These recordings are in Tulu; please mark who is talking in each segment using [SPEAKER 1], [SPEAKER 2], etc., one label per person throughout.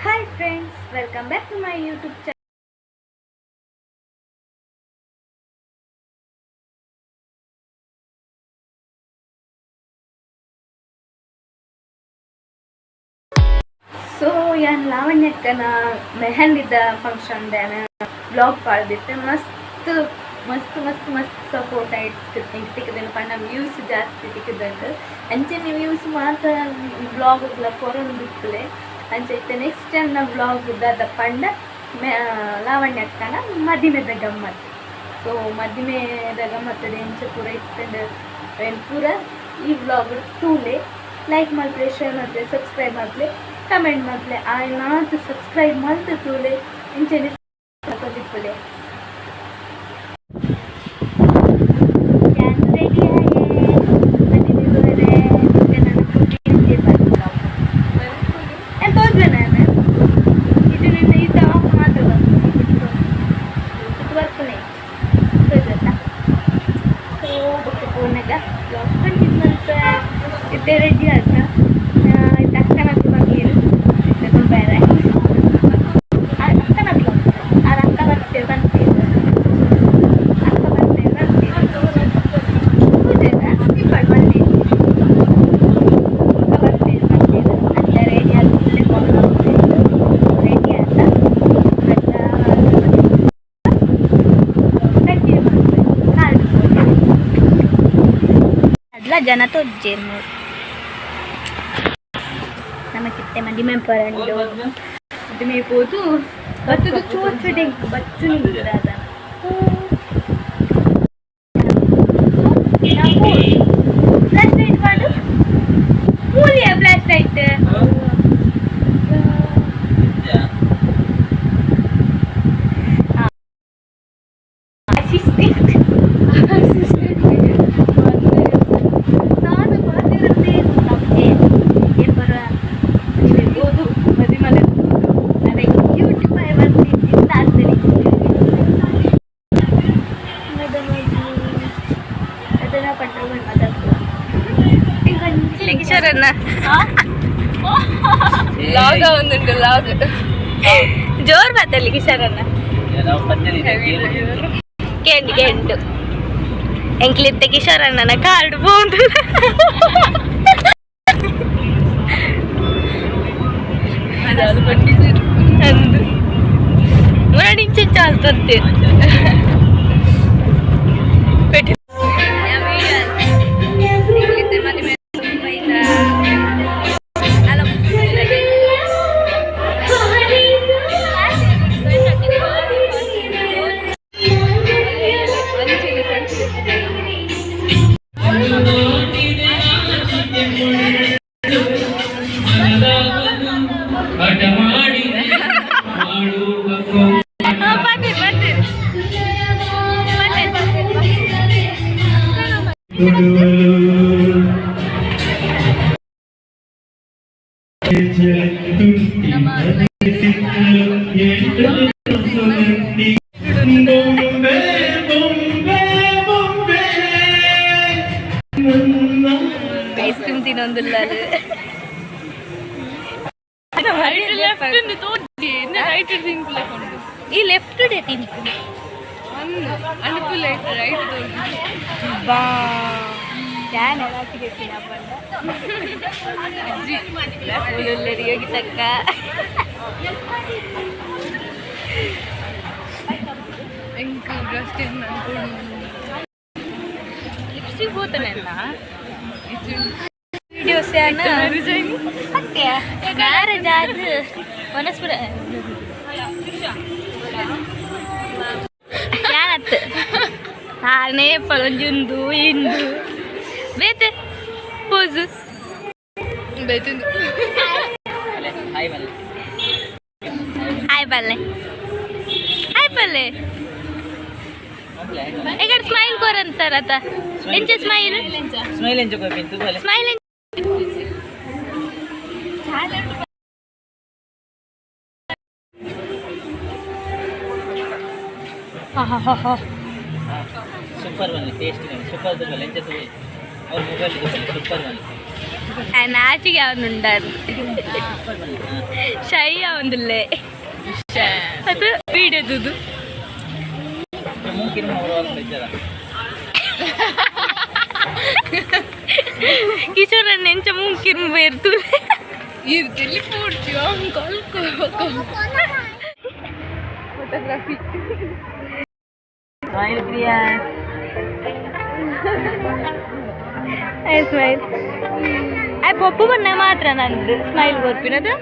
[SPEAKER 1] Hi friends, welcome back to my YouTube channel. So ಯಾನ್ ಲಾವಣ್ಯಕ್ಕನ ಮೆಹಂದಿದ ಫಂಕ್ಷನ್ ದಾನ ಬ್ಲಾಗ್ ಪಾಡ್ದಿತ್ತೆ. ಮಸ್ತ್ ಮಸ್ತ್ ಮಸ್ತ್ ಮಸ್ತ್ ಸಪೋರ್ಟ್ ಆಯ್ತು. ತಿಕ್ಕದಿನ ಪಂಡ ವ್ಯೂಸ್ ಜಾಸ್ತಿ ತಿಕ್ಕದಂಡು. ಅಂಚನೆ ವ್ಯೂಸ್ ಮಾತ್ರ ಬ್ಲಾಗ್ಲ ಕೊರೊಂದಿಪ್ಪುಲೆ. ಅಂಚ ಇತ್ತೆ ನೆಕ್ಸ್ಟ್ ಟೈಮ್ ನ ಬ್ಲಾಗ್ ದಾದ ಪಂಡ ಲಾವಣ್ಯಕ್ಕನ ಮದಿಮೆದ ಗಮ್ಮತ್. ಸೊ ಮದಿಮೆದ ಗಮ್ಮತ್ತದ ಎಂಚ ಪೂರ ಇತ್ತಂಡು ಪೂರ ಈ ಬ್ಲಾಗ್ ತೂಲೆ. ಲೈಕ್ ಮಲ್ಪಲೆ, ಶೇರ್ ಮಲ್ಪಲೆ, ಸಬ್ಸ್ಕ್ರೈಬ್ ಮಲ್ಪಲೆ, ಕಮೆಂಟ್ ಮಲ್ಪಲೆ. ಆಯ್ನಾತ್ ಸಬ್ಸ್ಕ್ರೈಬ್ ಮಲ್ತ್ ತೂಲೆ, ಇಂಚನೆ ಇಪ್ಪುಲೆ. ರೆಡಿ ತೋಜೆ ನಾನು ಇದು ನಿನ್ನ ಈತ ಆಫ್ ಮಾತ್ರ ಇದು ಬರ್ಪುನೆ ತೋಜತ್ತ. ಸೊ ಬೊಕ್ಕ ಪೋನಗ ಬ್ಲಾಗ್ ಕಂಟಿನ್ಯೂ ಮಲ್ಪ. ಇತ್ತೆ ರೆಡಿ ಆತ. ಇತ್ತೆ ಅಕ್ಕನಕ್ಲು ಬರ್ಪೆರ್. ಇತ್ತೆ ಬೇರೆ ಅಕ್ಕನಕ್ಲು, ಆರ್ ಅಕ್ಕ ಬರ್ತೀವಿ ಬರ್ತೀವಿ, ಅಕ್ಕ ಬರ್ತೀವಿ ಬರ್ತೀವಿ. ಇಪ್ಪಡು ಬನ್ನಿ, ಅಕ್ಕ ಬರ್ತೀವಿ ಬರ್ತೀವಿ ಅಂತ ರೆಡಿ ಆಗಿ ರೆಡಿ ಆತ. ಅಂತ ಕಂಟಿನ್ಯೂ ಮಾಡ್ಬೇಕು. ಕಾರ್ಡ್ ಅದ್ಲ ಜನ ತೋಜ್ಜೇರು ನೋಡು. ನಮಕಿತ್ತೆ ಮದಿಮೆ ಪರಂಡು ಮದಿಮೆ ಪೋದು ಬತ್ತದ ಚೋಚು ಡೆಂಕ್ ಬಚ್ಚು ನಿಂತಿದಾದ. ನಾವು ಫ್ಲಾಶ್ ಲೈಟ್ ಮಾಡು ಮೂಲಿಯ ಫ್ಲಾಶ್ ಲೈಟ್. ಅಸಿಸ್ಟೆಂಟ್ ನಾನು ಮಾತಿರುತ್ತೆ. ಬರುವ ಮದುವೆ ಹೋದು ಮದಿಮಲೆ ಅದೇ ಯೂಟ್ಯೂಬ್ ಬರ್ತಿದ್ದ ಆಗ್ತದೆ. ಅದನ್ನ ಪಂಡ್ರೆ ಮಾತಾಡ್ತೀವಿ.
[SPEAKER 2] ಕಿಶೋರನ್ನ ಲಾಗ್ ಒಂದುಂಟು ಲಾಗ್.
[SPEAKER 1] ಜೋರ್ ಮಾತಲ್ಲಿ ಕಿಶೋರನ್ನ. ಕೆಂಡು ಕೆಂಡು ಎಂಕ್ಲಿತ್ತೆ ಕಿಶೋರಣ್ಣನ ಕಾರ್ಡ್ ಬೋದು. ಅಂದು ಮುರಡಿಂಚೆ ಚಾಲ್ತಂತೆ. Ice cream ತಿನ್ನೊಂದಿಲ್ಲ. ಈ ಲೆಫ್ಟ್ ಡೇ ತಿಂತು ಬಾ. ಯಾನ್ ಯೋಗಿ ತಕ್ಕ. Lipstick ಹೋತಾನೆಲ್ಲ videos. ಮ್ಯಾರೇಜ್ ಆದ ವನಸ್ಪುರ ಯಾನತ್ ಆನೆ ಪಳಂಜುಂದು ಇಂದು ಬೇತೆ ಪೋಸು. ಹಾಯ್ ಬಲ್ಲೆ, ಹಾಯ್ ಬಲ್ಲೆ. ಎಗಡ್ ಸ್ಮೈಲ್ ಕೊರಂತಾರತ. ಎಂಚ ಸ್ಮೈಲ್?
[SPEAKER 3] ಸ್ಮೈಲ್ ಎಂಚ ಕೊಯ್ಪಿನ್ ಬಲ್ಲೆ?
[SPEAKER 1] ಸ್ಮೈಲ್.
[SPEAKER 3] ಸೂಪರ್ ಬನ್ನಿ, ಟೇಸ್ಟ್ ಬನ್ನಿ, ಸೂಪರ್ ದುಬಲ್ಲ. ಎಂಚ ತುಳಿ ಅವ್ರ ಮೊಬೈಲ್ ದುಬಲ್ಲ, ಸೂಪರ್ ಬನ್ನಿ.
[SPEAKER 1] ನಾಚಿಗೆ ಅವನುಂಡಾರು ಶೈ ಅವಂದಿಲ್ಲೇ ಅದು ವಿಡಿಯೋದುದು.
[SPEAKER 3] ಮೂಕಿನ ಇದ್ದಾರ.
[SPEAKER 1] ಕಿಶೋರ್ ನೆಂಚ ಮೂಕಿರ್ ಬೇರ್ತು.
[SPEAKER 2] ಇದು ಟೆಲಿಪೋರ್ಟ್ ಕಾಲ್. ಫೋಟೋಗ್ರಫಿ.
[SPEAKER 3] ಸ್ಮೈಲ್ ಪ್ರಿಯಾ.
[SPEAKER 1] ಸ್ಮೈಲ್. ಆ ಪೊಪ್ಪು ಬಣ್ಣ ಮಾತ್ರ ನಂದು ಸ್ಮೈಲ್ ಕೊರ್ಪಿನದು.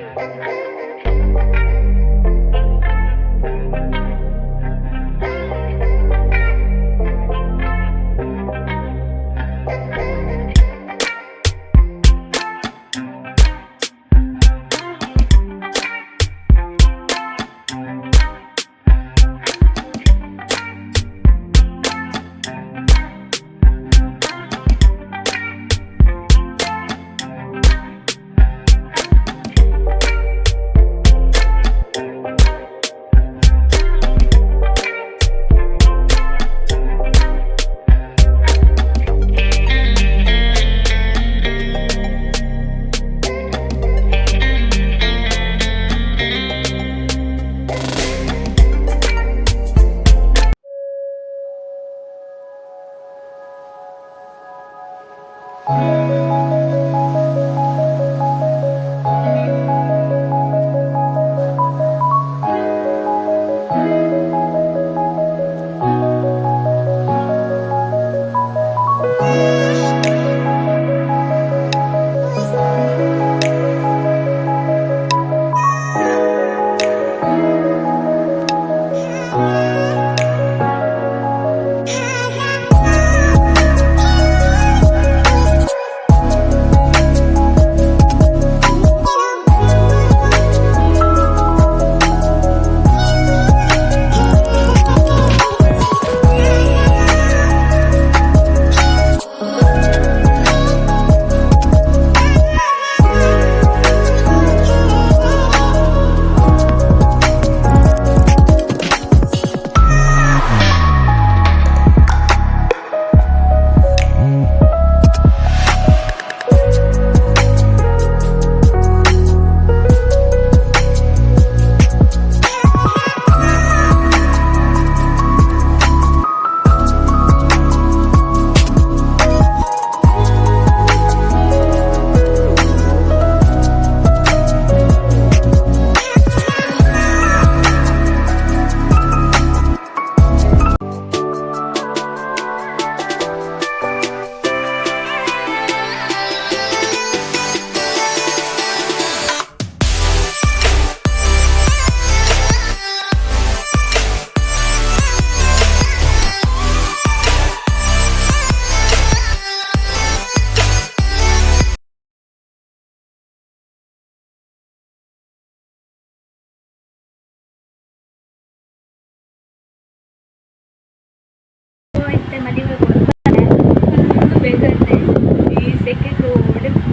[SPEAKER 1] ಇತ್ತೆ ಮದಿಮೆ ಕೊಡ್ತಾರೆ ಬೇಕಂತೆ. ಈ ಸೆಕೆಂಡ್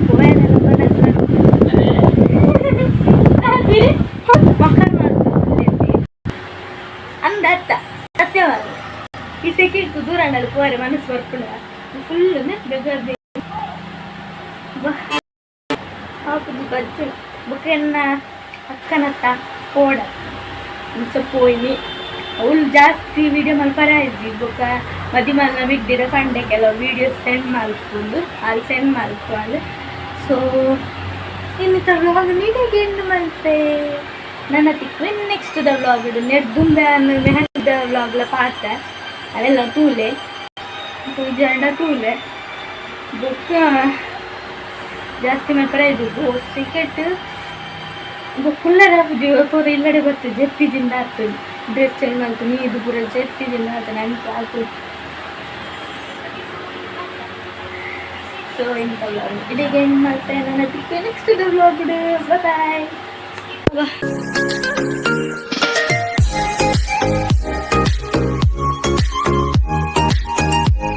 [SPEAKER 1] ಪೋಯನೆಲ್ಲ ಮಕ್ಕಳ ಅಂದ ಅತ್ತ ಸತ್ಯವಾದ ಈ ಸೆಕೆಂಡ್ ದೂರ ಅಂಡಲ್ ಪೋರೆ ಮನಸ್ಸು ಬರ್ಪುಂಡ ಫುಲ್ ಬೆಗರ್ದೆ ಹಾಕುದು ಬಜ್ಜು ಬೊಕ್ಕ ಎನ್ನ ಅಕ್ಕನತ್ತ ಪೋಡ ಇಂಚ ಪೋಯಿನಿ. ಅವಳು ಜಾಸ್ತಿ ವಿಡಿಯೋ ಮಲ್ಪರ ಇದ್ವಿ. ಬೊಕ್ಕ ಮದಿಮಲ್ನ ಬಿಡ್ದಿರ ಪಂಡೆ ಕೆಲವು ವೀಡಿಯೋಸ್ ಸೆಂಡ್ ಮಲ್ಪುಂಡು ಅಲ್ಲಿ ಸೆಂಡ್ ಮಲ್ಪು. ಸೊ ಇನ್ನಿತ ವ್ಲಾಗ್ ನೀಟಾಗಿ ಎಂಡ್ ಮಲ್ಪೆ. ನನ್ನ ತಿಕ್ಕು ನೆಕ್ಸ್ಟ್ the vlog ಇಡು ನೆಡ್ದುಂಬೆ ಮೆಹಂದಿದ ವ್ಲಾಗ್ಲ ಪಾತ ಅವೆಲ್ಲ ತೂಲೆ ಜಂಡ ತೂಲೆ. ಬೊಕ್ಕ ಜಾಸ್ತಿ ಮಲ್ಪರ ಇದು ಸಿಕೆಟ್ ಕುಲ್ಲರ ಪೂರ ಇಲ್ಲಡೆ ಬತ್ತು ಜೆತ್ತಿದಿಂದ ಆಗ್ತದೆ. ಡ್ರೆಸ್ ಚೇಂಜ್ ಮಾಡ್ತು ನೀರು ಪೂರ ಜೆತ್ತಿದಿಂದ ಆಗ್ತದೆ ಅಂಚ ಆಗ್ತದೆ. ಸೊ ಇಂಥ ವ್ಲಾಗ್ ಇದೀಗ ಏನು ಮಾಡ್ತೇನೆ. ನನ್ನ ತಿಕ್ಕು ನೆಕ್ಸ್ಟ್ ವ್ಲಾಗ್. ಬಾಯ್.